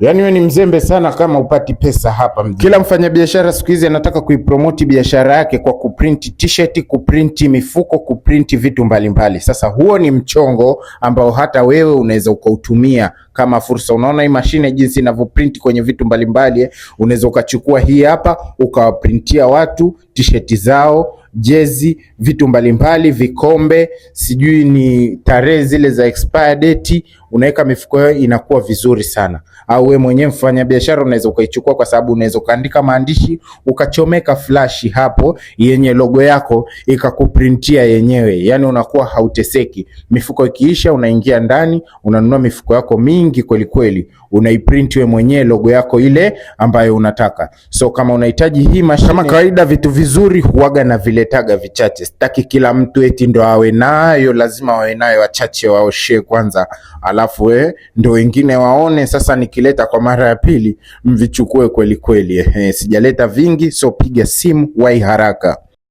Yaani wewe ni mzembe sana kama upati pesa hapa mjini. Kila mfanyabiashara siku hizi anataka kuipromoti biashara yake kwa kuprinti t-shirt, kuprinti mifuko, kuprinti vitu mbalimbali. Sasa huo ni mchongo ambao hata wewe unaweza ukautumia kama fursa. Unaona hii mashine jinsi inavyoprint kwenye vitu mbalimbali, unaweza ukachukua hii hapa ukawaprintia watu t-shirt zao, jezi, vitu mbalimbali, vikombe, sijui ni tarehe zile za expire date, unaweka mifuko yao inakuwa vizuri sana. Au wewe mwenyewe mfanya biashara unaweza ukaichukua, kwa sababu unaweza ukaandika maandishi ukachomeka flash hapo yenye logo yako ikakuprintia yenyewe, yani unakuwa hauteseki. Mifuko ikiisha, unaingia ndani unanunua mifuko yako mingi kweli kweli, unaiprint wewe mwenyewe logo yako ile ambayo unataka. So kama unahitaji hii mashine, kama kawaida, vitu vizuri huwaga na viletaga vichache. Sitaki kila mtu eti ndo awe nayo, lazima wawe nayo wachache, waoshe kwanza, alafu we ndo wengine waone. Sasa nikileta kwa mara ya pili mvichukue kweli kweli. Sijaleta vingi, so piga simu, wai haraka.